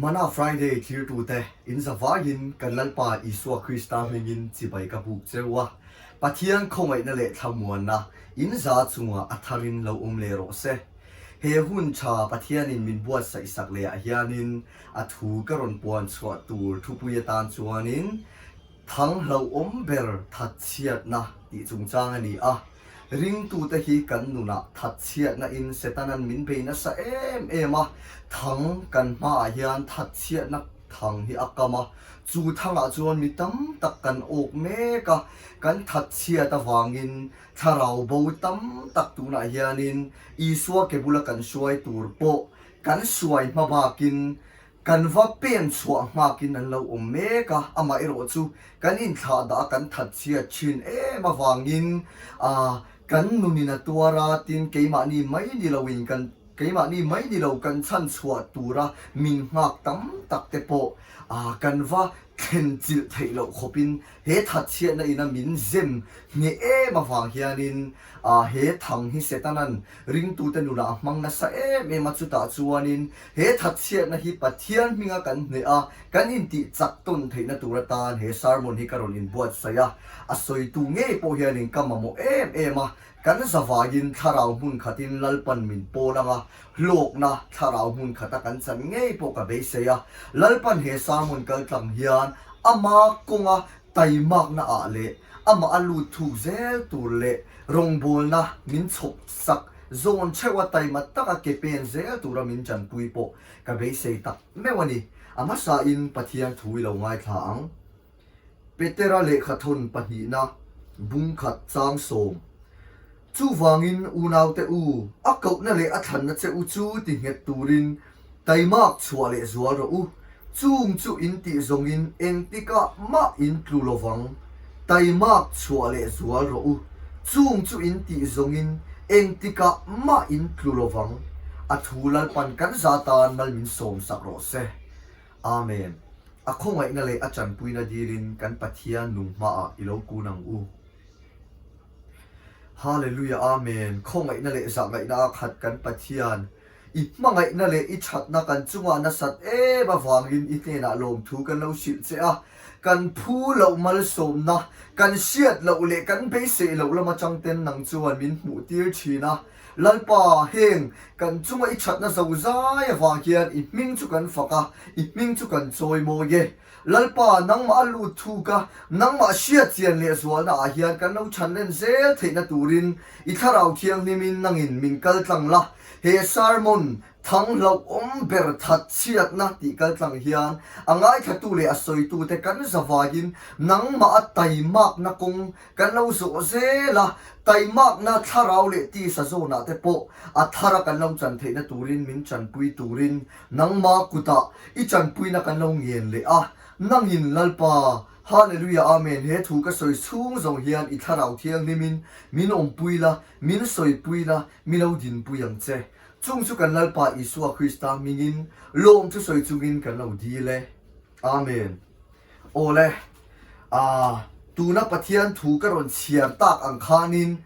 Mana Friday thlirtute in zavaiin kan Lalpa Isua Krista hmingin chibai ka buk cheu a, Pathian khawngaihna leh thlamuanna in za chungah a tharin lo awm leh rawh se. He hun tha Pathianin min buatsaih sak leh ah hianin a thu ka rawn puan chhuah tur thupui atan chuanin Thang hlauhawm ber thatchhiatna tih chungchang a ni a. Ringtute hi kan nunah thatchhiatna in Setanan min bei nasa em em a, thang kan hmaah hian thatchhiatna thang hi a kam a, chu thangah chuan mi tam tak kan awk mek a, kan thatchhiat avangin thlarau bo tam tak tunah hianin Isua ke bula kan hruai tur pawh kan hruai hma bakin Kan va pen chhuah nghakin an lo awm mek a, amaherawh chu kan inthlah dah a kan thatchhiat thin em avangin kan nunin a tuar a, tin keimahni mai ni loin kan keimahni mai ni lo kan chhan chhuah tura min nghak tam tak te pawh kan va thlen chilh theih loh khawpin he thatchhiatna ina min zem ngheh em avang hianin he thang hi Setanan ringtute nunah a hmang nasa em em a, chutah chuanin He thatchhiatna hi Pathian hminga kan hneh a, kan intih chak tawn theihna tur atan he sermon hi ka rawn inbuatsaih a, a sawitu ngei pawh hianin ka mamawh em em a, kan zavaiin thlarau hmun khatin Lalpan min pawl ang a, hlawkna thlarau hmun khata kan chan ngei pawh ka beisei a, Lalpan he sermon kaltlang hian ama kawnga taimakna ah leh amah a lut thuk zel tur leh rawngbawlna min chhawp sak zawn theuh a taima taka ke pen zel tura min tanpui pawh ka beisei tak meuh a ni. A hmasain Pathian thu i lo ngaithla ang. Petera lehkhathawn pahnihna bungkhat chang sawm. Chuvangin unaute u, a kohna leh a thlanna che u chu ti nghet turin taimak chhuah leh zual rawh u. Chung chu in tih zawngin engtikah mah in tlu lovang. Taimak chhuah leh zual rawh u. Chung chu in tih zawngin engtikah mah in tlu lovang. A thu Lalpan kan za tan mal min sawm sak rawh se. Amen. A khawngaihna leh a tanpuina dilin kan Pathian nung hmaah i lo kun ang u. Hallelujah Amen Khawngaihna leh zahngaihna a khat kan Pathian i hmangaihna leh i thatna kan chungah nasat em avangin i hnenah lawmthu kan lo hrilh che a, kan phu loh malsawmna, kan hriat loh leh kan beisei loh lam atang ten nang chuan min hmuh tir thin a. Lalpa, heng kan chunga i thatna zozai avang hian i hming chu kan fak a, i hming chu kan chawimawi e. Lalpa, nangmah a lut thuk a, nangmah hriatchian leh zualna ah hian kan lo chhan len zel theihna turin i Thlarau Thianghlimin nangin min kal tlang la. He sermon thang hlauhawm ber that chhiatna tih kal tlang hian a ngaithlatu leh a sawitute kan zavaiin nangmah a taimakna kawng kan lo zawh zel a, taimakna thlarau leh tisa zawnah te pawh a thara kan lo chan theihna turin min chanpui turin Nangma kutah i chanpuina kan lo ngen leh a, nangin Lalpa, Hallelujah Amen he thu ka sawi chhung zawng hian i thlarau thianghlimin min awmpui la, min sawipui la, mi lo dinpui ang che. Chung chu kan Lalpa Isua Krista hmingin lawm thu sawi chungin kan lo dil e. Amen. Awle, ah, tuna Pathian thu ka rawn chhiar tak ang khanin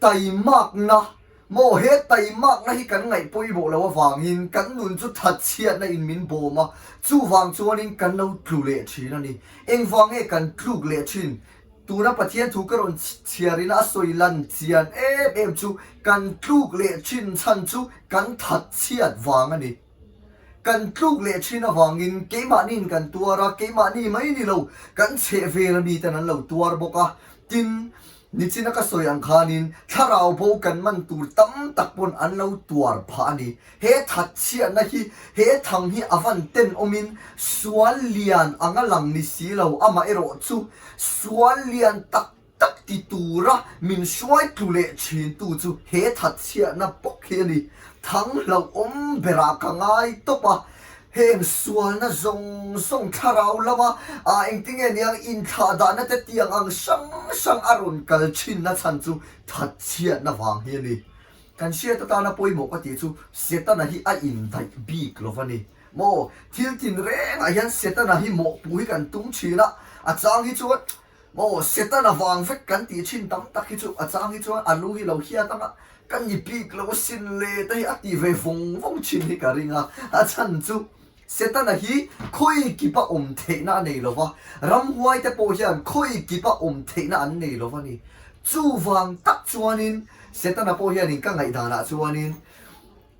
taimakna Maw he taimakna hi kan ngaih pawimawh loh avangin kan nun chu thatchhiatna in min bawm a, chuvang chuanin kan lo tlu leh thin a ni. Engvang nge kan tluk leh thin? Tuna Pathian thu ka rawn chhiarin a sawi lan chian em em chu kan tluk leh thin chhan chu kan thatchhiat vang a ni. Kan tluk leh thin avangin keimahniin kan tuar a, keimahni mai ni lo kan chhehvel amiten an lo tuar bawk a, tin, Nichina ka sawi ang khanin thlarau bo kan man tur tam tak pawn an lo tuar phah a ni. He thatchhiatna hi, he thang hi a van ten awmin sual lian anga lang ni si lo, amaherawh chu sual lian tak tak ti tura min hruai tlu leh thintu chu he thatchhiatna bawk hi a ni. Thang hlauhawm berah ka ngai tawp a. Heng sualna zawng zawng thlarau lama ah engtinge niang inthlah dahna te tiang ang hrang hrang a rawn kal thinna chhan chu thatchhiatna vang hi a ni. Kan hriat atana pawimawh ka tih chu Setana hi a indaih bik lo va ni. Maw thil tinrengah hian Setana hi mawhpuh hi kan tum thin a, a chang hi chuan Maw, Setana vang vek kan tih thin tam tak hi chu a chang hi chuan a lu hi lo hiat ang a, ka ni bik lo a sin le te hi a ti ve vawng vawng thin hi ka ring a, a chhan chu. Setana hi khawi kipa awm theihna a nei lo va, ramhuaite pawh hian khawi kipa awm theihna an nei lo va ni. Chuvang tak chuanin Setana pawh hianin ka ngaihdanah chuanin,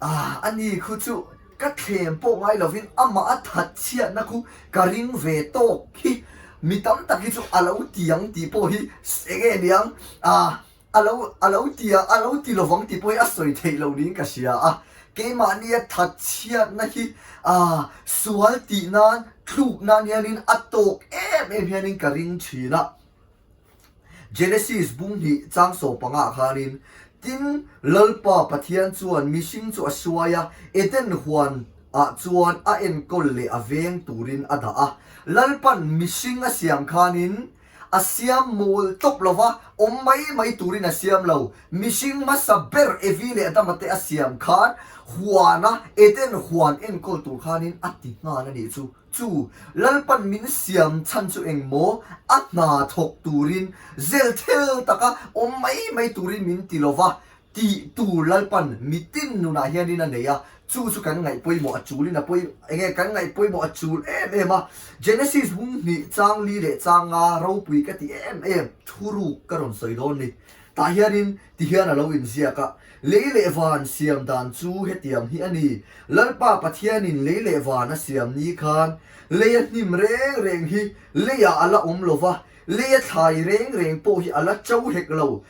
Ah, ani khu chu ka thlem pawh ngai lovin amah a that chhiatna khu ka ring ve tawk hi mi tam tak hi chu a lo ti ang tih pawh hi enge niang, ah, A lo, a lo ti a, a lo ti lovang tih pawh hi a sawi theih lo niin ka hria a. Keimahnia thatchhiatna hi a sual tih nan, tluk nan hianin a tawk em em hianin ka ring thin a. Genesis bung hnih chang sawm panga ah khanin, Tin, Lalpa Pathian chuan mihring chu a hruai a, Eden huan ah chuan a enkawl leh a veng turin a dah a. Lalpan mihring a siam khanin, A siam mawl tawp lo va, awm mai mai turin a siam lo. Mihring hmasa ber Evi leh Adama te a siam khan huana Eden huan enkawl tur khanin a ti nghal a nih chu. Chu Lalpan min siam chhan chu eng maw? A hna thawk turin, zel thel taka awm mai mai turin min ti lo va, Tih tur Lalpan mitin nunah hianin a nei a, chu chu kan ngaih pawimawh a chulin a pawi enge kan ngaih pawimawh a chul em em a. Genesis hung hnih chang li leh chang nga ropui ka ti em em thuruk ka rawn sawi dawn ni. Tah hianin ti hian a lo inziak a, Lei leh van siam dan chu hetiang hi a ni, Lalpa Pathianin lei leh van a siam ni khan leia hnim reng reng hi leiah a la awm lo va, leia thlai reng reng pawh hi a la cho hek lo.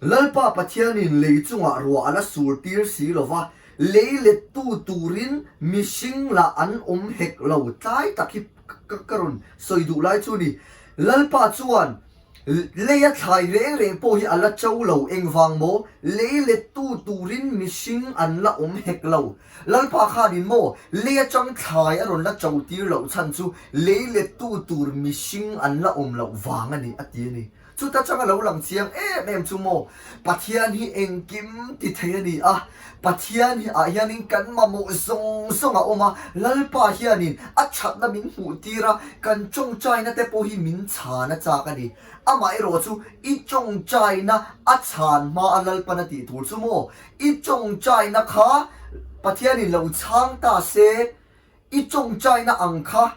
Lalpa Pathianin lei chungah ruah a la sur tir si lo va, lei lettu turin mihring lah an awm hek lo. Tlai tak hi ka rawn sawi duh lai chu ni. Lalpa chuan leia thlai reng reng pawh hi a la cho lo, engvang maw? Lei lettu turin mihring an la awm hek lo. Lalpa khanin maw lei atang thlai a rawn la cho tir loh chhan chu lei lettu tur mihring an la awm loh vang a ni, a ti a ni. Chuta changa lo lang chiang em em chu maw, Pathian hi engkim ti thei a ni a, Pathian hi ah hianin kan mamawh zawng zawng a awm a, Lalpa hianin a thatna min hmuh tir a, kan tawngtaina te pawh hi min chhan a chak a ni. Amaherawh chu i tawngtaina a chhan hma a Lalpan a tih tur chu maw, i tawngtaina kha Pathianin lo chhang ta se, i tawngtaina ang kha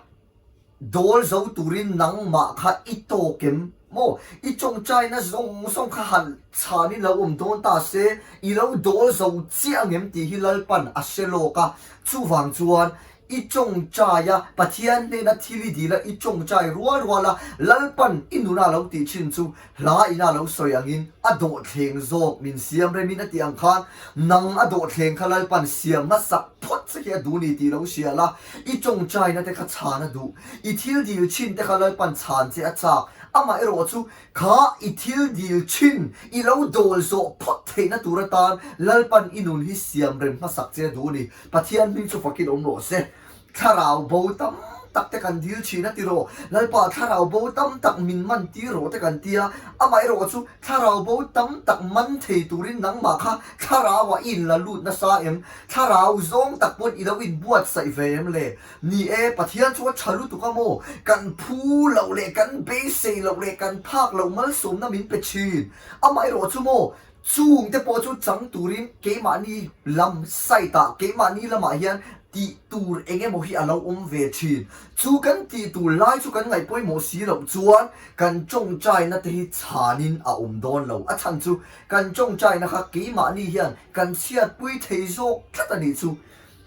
Dawl zo turin nangmah kha i tawk em maw? I tawngtaina zawng zawng kha han chhanin lo awm dawn ta se, i lo dawl zo chiah ang em tih hi Lalpan a hre lawk a. Chuvang chuan i tawngtai a, Pathian hnena thil i dil a, i tawngtai rual rual a, Lalpan i nuna lo tih thin chu hla ina lo sawi angin a dawhthleng zawk min siam remin a tih ang khan nang a dawhthleng kha Lalpan siam hmasak phawt che hi a duh ni tih lo hria la, i tawngtaina te kha chhan a duh, i thil dil thin te kha Lalpan chhan che a chak, amah erawh chu kha i thil dil thin i lo dawl zawh phawt theihna tur atan Lalpan i nun hi siam rem hmasak che a duh ni, Pathian hming chu fakin awm rawh se. Thlarau bo tam tak te kan dil thin a ti rawh. Lalpa thlarau bo tam tak min man tir rawh te kan ti a, amaherawh chu thlarau bo tam tak man thei turin nangmah kha thlarauah i inla lut nasa em? Thlarau zawng tak pawn i lo inbuatsaih ve em le? Ni e, Pathian chu a tha lutuk a maw? Kan phu loh leh kan beisei loh leh kan phak loh malsawmna min pe thin. Amaherawh chu maw? Chung te pawh chu chang turin keimahni lam side ah, keimahni lamah hian tih tur eng emaw hi a lo awm ve thin. Chu kan tih tur lai chu kan ngaih pawimawh si loh chuan kan tawngtaina te hi chhanin a awm dawn lo. A chhan chu kan tawngtaina kha keimahni hian kan chhiatpui thei zawk tlat a nih chu.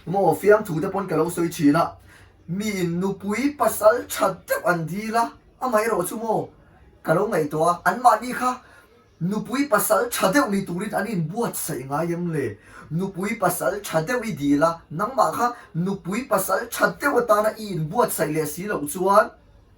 Maw fiamthu te pawn ka lo sawi thin a, miin nupui pasal tha deuh an dil a, amaherawh chu maw ka lo ngaihtuah a, anmahni kha Nupui pasal tha deuh ni turin an inbuatsaih ngai em le? Nupui pasal tha deuh i dil a, nangmah kha nupui pasal tha deuh atana i inbuatsaih leh si loh chuan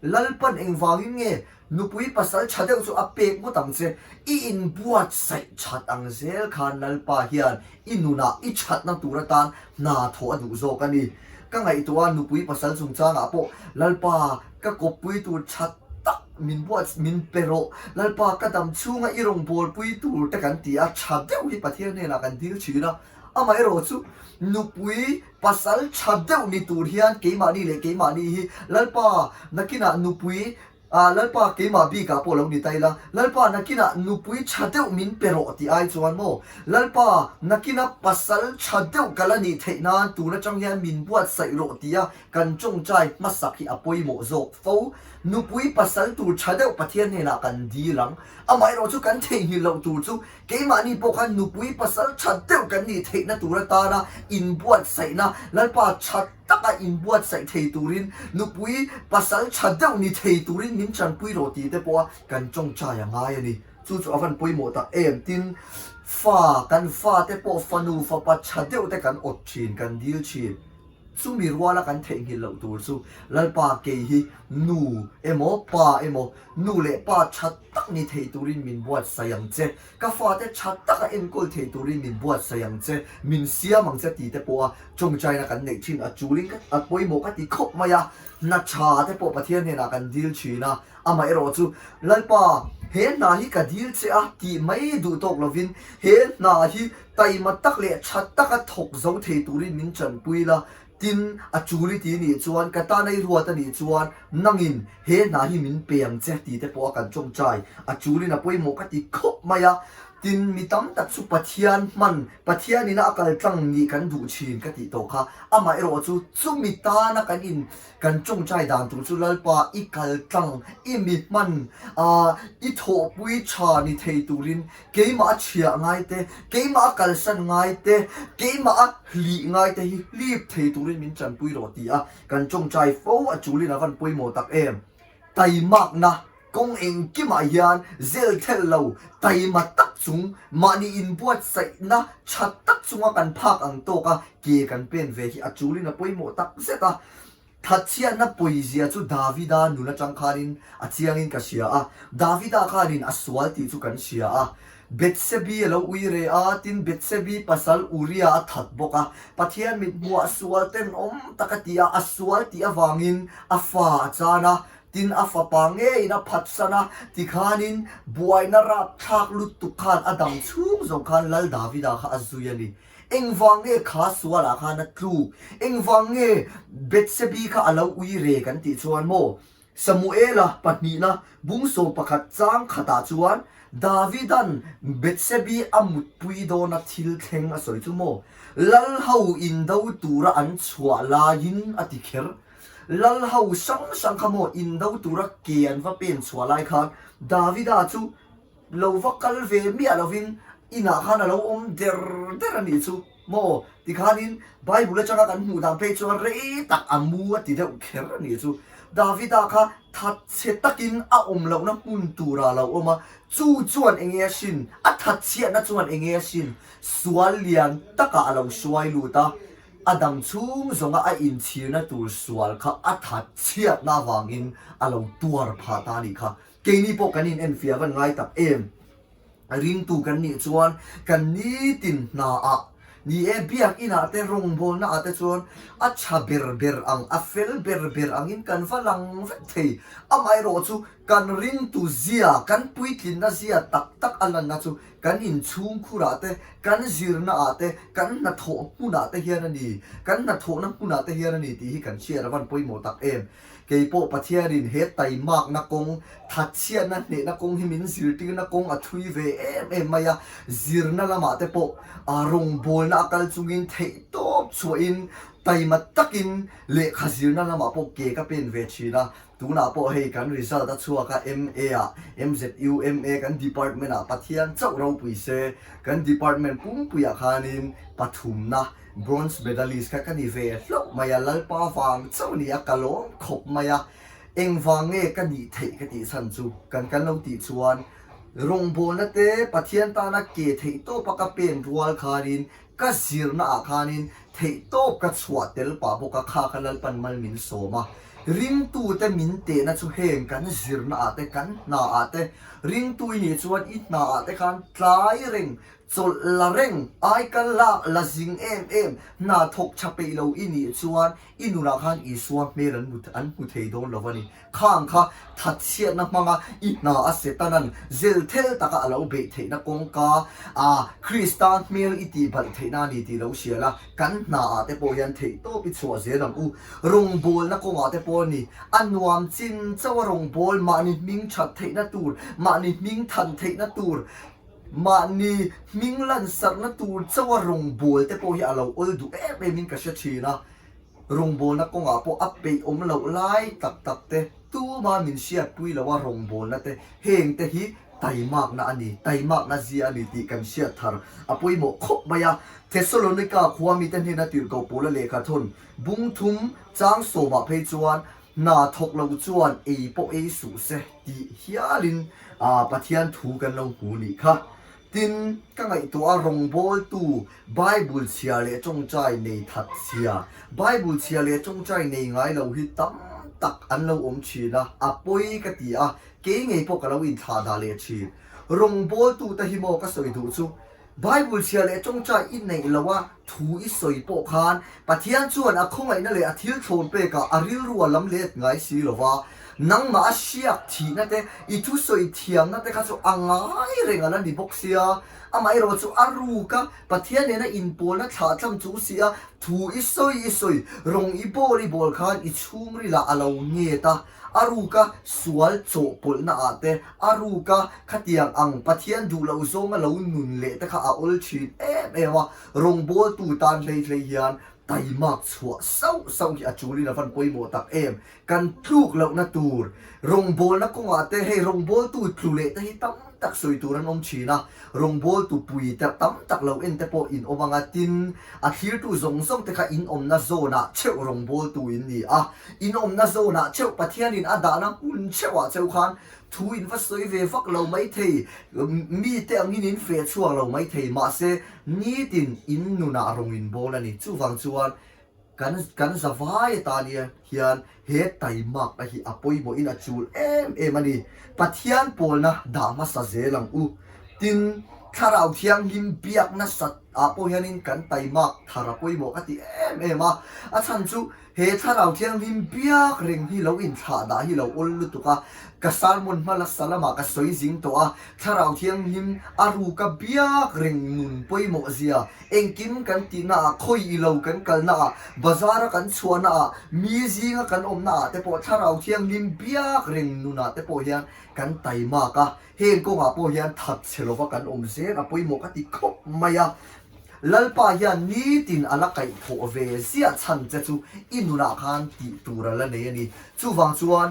Lalpan engvangin nge nupui pasal tha deuh chu a pek ngawt ang che? I inbuatsaih that ang zel khan Lalpa hian i nunah i thatna tur atan hna thawh a duh zawk a ni. Ka ngaihtuah a, nupui pasal chungchangah pawh Lalpa ka kawppui tur that tak min buat min pe rawh, Lalpa ka dam chhunga i rawngbawlpui tur te kan ti a, tha deuh hi Pathian hnenah kan dil thin a, amaherawh chu nupui pasal tha deuh ni tur hian keimahni leh keimahni hi Lalpa nakinah nupui. Ah, Lalpa keimah bikah pawh lo ni ta ila, Lalpa nakinah nupui tha deuh min pe rawh tih ai chuan maw, Lalpa nakina pasal tha deuh ka la nih theih nan tun atang hian min buatsaih rawh tia kan tawngtai hmasak hi a pawimawh zawk fo. Nupui pasal tur tha deuh Pathian hnenah kan dil ang. Amaherawh chu kan theihnghilh loh tur chu keimahni pawh khan nupui pasal tha deuh kan nih theihna tur atana inbuatsaihna Lalpa tha taka inbuatsaih thei turin nupui pasal tha deuh ni thei turin min tanpui rawh tih te pawha kan tawngtai a ngai a ni. Chu chu a van pawimawh tak em? Tin, fa, kan fate pawh fanu fapa tha deuh te kan awt thin, kan dil thin. Chumi ruala kan theihnghilh loh tur chu Lalpa kei hi nu emaw pa emaw, nu leh pa tha tak ni thei turin min buatsaih ang che. Ka fate tha taka enkawl thei turin min buatsaih ang che, min siam ang che tih te pawha tawngtaina kan neih thin a chulin ka a pawimawh ka ti khawp mai a, hna tha te pawh Pathian hnenah kan dil thin a, amaherawh chu Lalpa he hna hi ka dil che a tih mai duh tawk lovin he hna hi taima tak leh tha taka thawk zo thei turin min tanpui la, Tin, a chul i ti nih chuan, ka tan a i ruat a nih chuan, nangin he hna hi min pe ang che tih te pawh a kan tawngtai. A chulin a pawimawh ka ti khawp mai a. Tin, mi tam tak chu Pathian hman, Pathian ina a kal tlang nih kan duh thin ka tih tawh kha. Amah erawh chu chumi tana kan in kan tawngtai dan tur chu Lalpa i kal tlang, i mi hman, ah i thawhpui tha ni thei turin Keimah a chhiah ngai te, keimah a kalsan ngai te, keimah a hlih ngai te hi hlip thei turin min tanpui rawh ti a kan tawngtai fo a chulin a van pawimawh tak em? Taimakna kawng engkimah hian zel thelh lo taima tak chung mahni inbuatsaihna tha tak chunga kan phak ang tawka ke kan pen ve hi a chulin a pawimawh tak zet a. Thatchhiatna pawizia chu Davida nun atang khanin a chiangin ka hria a, Davida khanin a sual tih chu kan hria a. Bethsebi a lo ui re a, tin Bethsebi pasal Uria a that bawk a. Pathian mithmuah sual tenawm tak a ti a, a sual tih avangin a fa a chan a, tin a fapa ngeiin a phatsan a, tikhanin buaina rapthlak lutuk khan a dam chhung zawng khan Lal Davida kha a zui a ni. Engvang nge kha sualah khan a tluk? Engvang nge Bethsebi kha a lo ui re kan tih chuan maw? Samuela pahnihna bungsawm pakhat chang khatah chuan Davidan Bethsebi a mutpui dawna thil thleng a sawi chu maw? Lal ho indo tura an chhuah laiin a ti kher. Lal ho hrang hrang kha maw indo tura ke an va pen chhuah lai khan Davida chu Lo va kal ve miah lovin inah khan a lo awm der der a nih chu maw? Tikhanin Bible atanga kan hmuh dan phei chuan rei tak a mu a ti deuh kher a nih chu. Davida kha thatchhe takin a awm lohna hmun turah a lo awm a, chu chuan enge a hrin? A thatchhiatna chuan enge a hrin? Sual lian takah a lo hruai lut a, a dam chhung zawnga a inchhirna tur sual kha a thatchhiatna avangin a lo tuar phah ta a nih kha. Keini pawh kan in enfiah van ngai tak em? Ringtu kan nih chuan kan nitin hna ah, ni e biak inah te rawngbawlna ah te chuan a tha ber ber ang, a fel ber ber angin kan va lang vek thei. Amaherawh chu kan ringtu zia, kan puitlinna zia tak tak a lanna chu kan inchhungkhur ah te, kan zirna ah te, kan hnathawh hmunah te hian a ni, kan hnathawhna hmunah te hian a ni tih hi kan hriat a van pawimawh tak em? Kei pawh Pathianin he taimakna kawng, thatchhiatna hnehna kawng hi min zirtirna kawng a thui ve em em mai a, zirna lamah te pawh rawngbawlna a kal chungin theihtawp chhuahin taima takin lehkha zirna lamah pawh ke ka pen ve thin a, tunah pawh hei kan result a chhuak a MA ah MZU MA kan department ah Pathian chauh ropui se kan department pumpuiah khanin pathumna Bronze medalist kha ka ni ve hlauh mai a, Lalpa vang chauh ni a, ka lawm khawp mai a, engvang nge ka nih theih ka tih chhan chu kan kan lo tih chuan rawngbawlna te Pathian tana ke theih tawpa ka pen rual khanin ka zirna ah khanin theih tawp ka chhuah tel pah bawk a, kha kha Lalpan mal min sawm a, ringtute min tehna chu heng kan zirna ah te kan hna ah te ringtu i nih chuan i hna ah te khan tlai reng. Chawlh la reng, aikal lak la zing em em, hna thawk tha peih lo i nih chuan i nunah khan Isua hmel an hmu an hmu thei dawn lo a ni. Khang kha thatchhiatna hmanga i hna a Setanan zel thel taka a lo beih theihna kawngka a Krista hmel i tih balh theihna a ni tih lo hria la, kan hna ah te pawh hian theihtawp i chhuah zel ang u. Rawngbawlna kawngah te pawh a ni. A nuam chin chauh a rawngbâwl mahni hming that theihna tur, mahni hming than theihna tur, Mahni hming lansarhna tur chauha rawngbâwl te pawh hi a lo awl duh em em in ka hre thin a, rawngbâwlna kawngah pawh a peih awm loh lai tak tak te, tuma min hriatpui loha rawngbâwlna te, heng te hi taimakna a ni, taimakna zia a ni tih kan hriat thar a pawimawh khawp mai a. Thesalonika khua mite hnena tirhkoh Paula lehkha thawn bung thum chang sawmah phei chuan Hna thawk lo chuan ei pawh ei suh se tih hialin Pathian thu kan lo hmu nih kha. Tin, ka ngaihtuah a rawngbawltu Bible chhia leh tawngtai nei that chhia, Bible chhia leh tawngtai nei ngai lo hi tam tak an lo awm thin a, a pawi ka ti a, kei ngei pawh ka lo inthlah dah leh thin. Rawngbawltute hi maw ka sawi duh chu Bible chhia leh tawngtai i neih loh a thu i sawi pawh khan Pathian chuan a khawngaihna leh a thil thlawn pekah a rilru a lam let ngai si lo va, nangmah a hriak thihna te, i thusawi thiamna te kha chu a ngai reng a la ni bawk sia. Amaherawh chu a ruk a, Pathian nena inpawlna thlah tlang chung si a, thu i sawi i sawi, rawng i bawl i bawl khan i chhungrilah a lo nget a. A ruka sual chawhpawlhna ah te, a ruka khatiang ang Pathian duh loh zawnga lo nun leh te kha a awl thin em em a, rawngbawltu tan hlei hlei hian taimak chhuah sauh sauh hi a chulin a van pawimawh tak em. Kan tluk lohna tur rawngbawlna kawngah te hei rawngbawltu tlu leh te hi tam tak sawi tur an awm thin a, rawngbawltu pui te tam tak lo en te pawh in awm anga tin a thlirtu zawng zawng te kha in awmna zawnah theuh rawngbawltu in ni a. In awmna zawnah cheuh Pathianin a dahna hmun cheuhah cheuh khan thu in va sawi ve vak lo maithei, mite angin in feh chhuak lo maithei, mahse nitin in nunah rawng in bawl a ni. Chuvang chuan kan kan zavai atan hian he taimakna hi a pawimawhin a chul em em a ni. Pathian pawlna dah hmasa zel ang u. Tin, Thlarau Thianghlim biak nasat ah pawh hianin kan taimak thar a pawimawh ka ti em em a, a chhan chu He Thlarau Thianghlim biak reng hi lo inthlah dah hi lo awl lutuk a, ka sermon hma lasa lamah ka sawi zing tawh a, Thlarau Thianghlim a ruka biak reng nun pawimawh zia, engkim kan tihna ah, khawi i lo kan kalna ah, bazar a kan chhuahna ah, mi zinga kan awmna ah te pawh Thlarau Thianghlim biak reng nunah te pawh hian kan taimak a, Heng kawngah pawh hian that chhe lova kan awm zel a pawimawh ka ti khawp mai a. Lalpa hian nitin a la kaihthawh ve ziah chhan che chu i nunah khan tih tur a la nei a ni. Chuvang chuan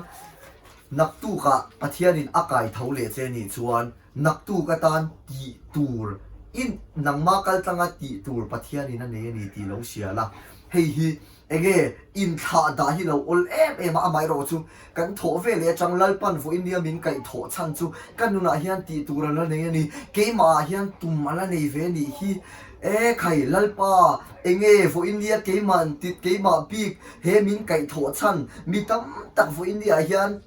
naktukah Pathianin a kaitho leh che nih chuan naktuk atan tih tur i nangma kaltlanga tih tur Pathianin a nei a ni tih lo hria la. Hei hi Enge inthlah dah hi lo awl em em a, amaherawh chu kan thawh ve leh atang Lalpan vawiin nia min kaih thawh chhan chu ka nunah hian tih tur a la nei a ni, keimah ah hian tum a la nei ve nih hi. E khai Lalpa, enge vawiin nia keimah keimah bik he min kaih thawh chhan mi tam tak vawiin niah hian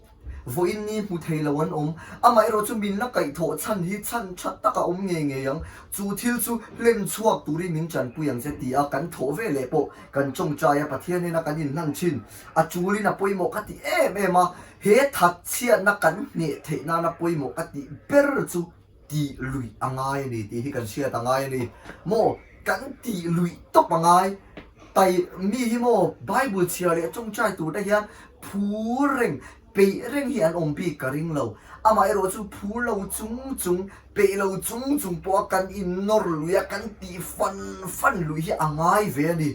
Vawiin ni hmu thei lo an awm. Amaherawh chu min la kaihthawh chhan hi chhan tha tak a awm ngei ngei ang. Chu thil chu hlen chhuak turin min tanpui ang che ti a kan thawh ve leh pawh kan tawngtai a, Pathian hnena kan inhlan thin. A tulin a pawimawh ka ti em em a, he thatchhiatna kan hneh theih nana pawimawh ka tih ber chu tih luih a ngai a ni tih hi kan hriat a ngai a ni. Maw kan tih luih tawp a ngai. Tai mi hi maw Bible chhiar leh tawngtai tur te hian phur reng, peih reng hi an awm bik ka ring lo. Amaherawh chu phur lo chung chung, peih lo chung chung pawha kan innawr lui a, kan tih fan fan lui hi a ngai ve a ni.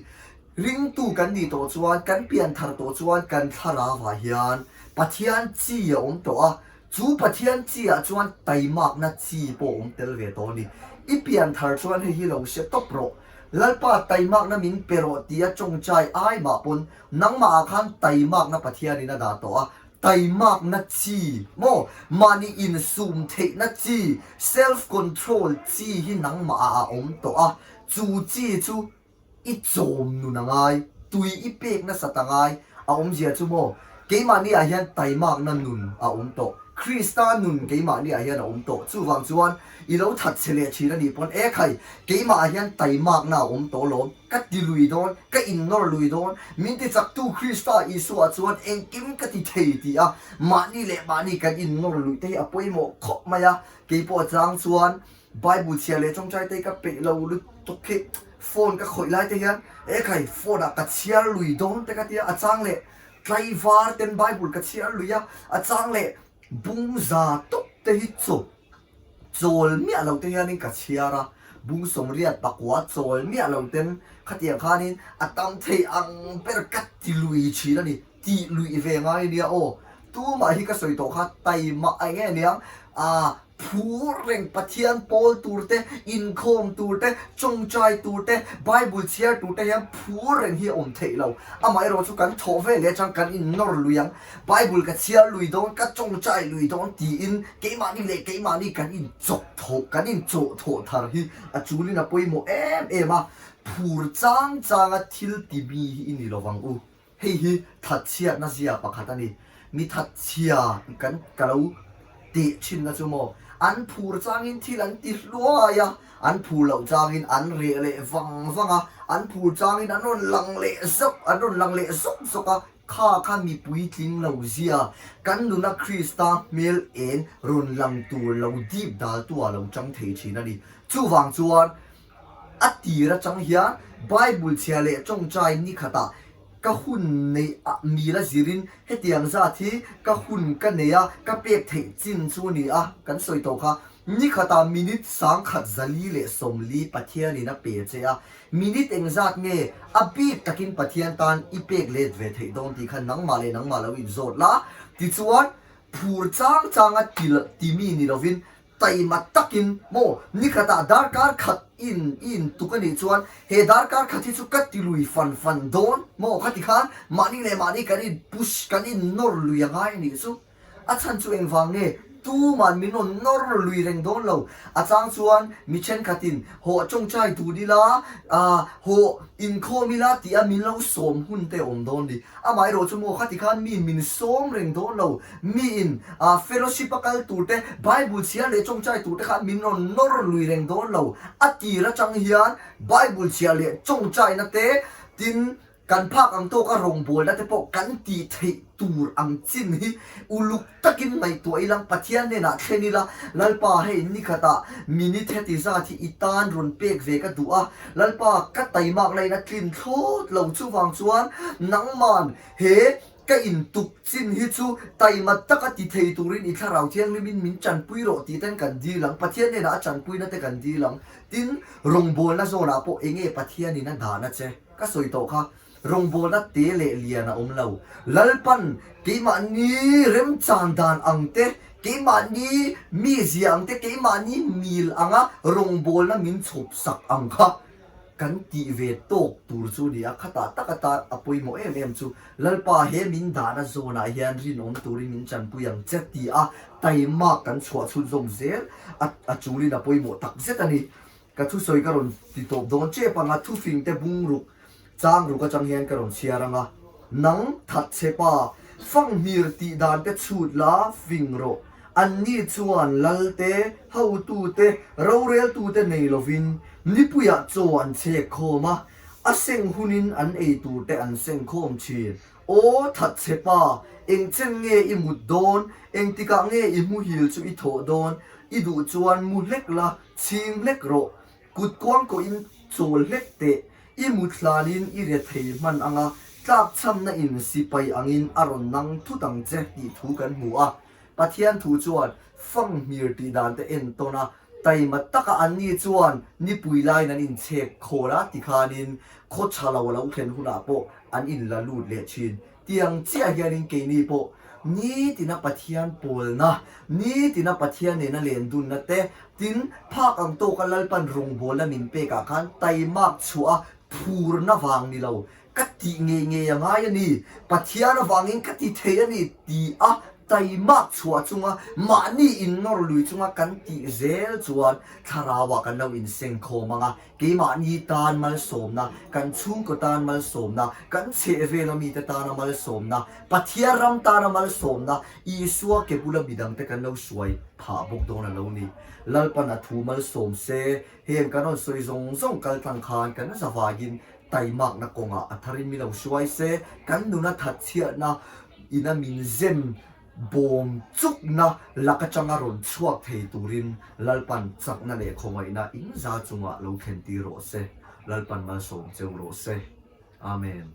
Ringtu kan nih tawh chuan, kan pian thar tawh chuan kan thlarauah hian Pathian chi a awm tawh a, Chu Pathian chi ah chuan taimakna chi pawh awm tel ve tawh a ni. I pian thar chuan hei hi lo hre tawp rawh. Lalpa taimakna min pe rawh tia tawngtai ai mah pawn nangmah ah khan taimakna Pathianin a dah tawh a, taimakna chi maw mahni insum theihna chi, self control chi hi nangmah ah a awm tawh a, chu chi chu I chawm nun a ngai, tui i pek nasat a ngai, a awmzia chu maw? Keimahni ah hian taimakna nun a awm tawh. Krista nun keimahniah hian a awm tawh. Chuvang chuan i lo that che leh thin a nih pawn, E khai, keimahah hian taimakna a awm tawh lawm, ka ti lui dawn, ka innawr lui dawn, min ti chaktu Krista Isua chuan engkim ka ti thei ti a, mahni leh mahni kan innawr luih te hi a pawimawh khawp mai a. Keipawh a chang chuan Bible chhiar leh tawngtai te hi ka peih lo lutuk hi phone ka khawih lai te hian, E khai, phone ah ka chhiar lui dawn te ka ti a, a chang leh Tlaivar ten Bible ka chhiar lui a, a chang leh bung za tawp te hi chu chawl miah lo te hianin ka chhiar a, bung sawmriat pakua chawl miah lo ten khatiang khanin a tam thei ang ber ka ti lui thin a ni, tih luih ve ngai nia aw. Tumah hi ka sawi tawh kha taimah a eng nge niang, aa Phur reng Pathian pawl tur te, inkhawm tur te, tawngtai tur te, Bible chhiar tur te hian phur reng hi a awm theih lo. Amaherawh chu kan thawh ve leh atang kan innawr lui ang. Bible ka chhiar lui dawn, ka tawngtai lui dawn tiin keimahni leh keimahni kan inchawk thawh, kan inchawh thawh thar hi a chulin a pawimawh em em a. Phur chang changa thil ti mi hi i ni lovang u. Hei hi thatchhiatna zia pakhat a ni. Mi thatchhia kan ka lo teh thinna chu maw, an phur changin thil an ti hluai a, an phur loh changin an reh leh vang vang a, an phur changin an rawn lang leh zauh, an rawn lang leh zawk zawk a, kha kha mi puitling lo zia, kan nuna Krista hmel eng rawn lang tur lo dip daltu ah lo chang thei thin a ni. Chuvang chuan A tir atang hian Bible chhia leh tawngtai ni khatah ka hun neih ah mila zirin hetiang zat hi ka hun ka nei a, ka pek theih chin chu a ni a, kan sawi tawh kha. Ni khatah minute sangkhat zali leh sawmli Pathianin a pe che a, minute engzat nge a bik takin Pathian tan i pek let ve theih dawn tih kha nangmah leh nangmah lo inzawt la, tichuan phur chang changa ti mi ni lovin Taima takin maw nikhatah darkar khat in i intuk a nih chuan he darkar khat hi chu ka ti lui fan fan dawn maw khati khan mahni leh mahni kan in push kan in nawr lui a ngai a nih chu. A chhan chu engvang nge tuman min rawn nawr lui reng dawn lo. A chang chuan mi thenkhatin hawh tawngtai dun ila ah hawh inkhawm ila tih a min lo sawm hun te a awm dawn ni. Amaherawh chu maw khati khan miin min sawm reng dawn lo, miin fellowship a kal tur te, Bible chhiar leh tawngtai tur te khan min rawn nawr lui reng dawn lo. A tir atang hian Bible chhiar leh tawngtaina te, tin kan phak ang tawka rawngbawlna te pawh kan tih theih tur ang chin hi uluk takin ngaihtuah ila, Pathian hnenah thlen ila, Lalpa hei nikhatah minute heti zat hi i tan rawn pek ve ka duh a, Lalpa ka taimak lain a tlin thlawt lo chuvang chuan nangman he ka intuk chin hi chu taima taka ti thei turin i thlarau thianghlimin min tanpui rawh tih ten kan dil ang, Pathian hnenah a tanpuina te kan dil ang. Tin, rawngbawlna zawnah pawh enge Pathianin a dahna che ka sawi tawh kha. Rawngbawlna te leh lian a awm lo. Lalpan keimahni remchan dan ang te, keimahni mizia ang te, keimahni mil anga rawngbawlna min chhawp sak ang kha kan tih ve tawk tur chu a ni a. Khatah tak atan a pawimawh em em chu Lalpa he min dahna zawnah hian rinawm turin min chanpui ang che ti a taimak kan chhuah chhunzawm zel a a chulin a pawimawh tak zet a ni. Ka thusawi ka rawn ti tawp dawn chep ang a, thufing te bungruk chang ruk atang hian ka rawn chhiar ang a, Nang that che pa, fanghmir tih dan te chhut la fing rawh, anni chuan lal te, hotu te, roreltu te nei lovin nipuiah chaw an chhek khawm a, a seng hunin an ei tur te an seng khawm thin. Aw that che pa, eng chen nge i mut dawn, engtikah nge i muhil chu i thawh dawn, i duh chuan mu hlek la, Chhing hlek rawh, kut kuang kawhin chawl hlek teh, i mut hlanin i re thei hman anga tlakchhamna in sipai angin a rawn nang thut ang che tih thu kan hmu a. Pathian thu chuan fanghmir tih dan te entawn a, taima taka anni chuan nipui laiin an inchhek khawl a tikhanin khaw tha lo a lo thlen hunah pawh an inla lut leh thin. Tiang chiah hianin keini pawh nitina Pathian pawlna, nitina Pathian nena lendunna te, tin, phak ang tawka Lalpan rawngbawlna min pekah khan taimak chhuah a phurna vang ni lo, ka tih ngei ngei a ngai a ni, Pathian avangin ka ti thei a ni ti a. Taimak chhuah chunga mahni innawr lui chunga kan tih zel chuan thlarauah kan lo insengkhawm ang a, keimahni tan malsawmna, kan chhungkaw tan malsawmna, kan chhehvela mite tana malsawmna, Pathian ram tana malsawmna, Isua ke bula midangte kan lo hruai phah bawk dawn a lo ni. Lalpan a thu malsawm se, heng kan rawn sawi zawng zawng kal tlang khan kan zavaiin taimakna kawngah a tharin mi lo hruai se, kan nuna thatchhiatna ina min zem bawm chukna lak atanga rawn chhuak thei turin Lalpan chakna leh khawngaihna in za chungah lo thlen tir rawh se. Lalpan malsawm cheu rawh se. Amen.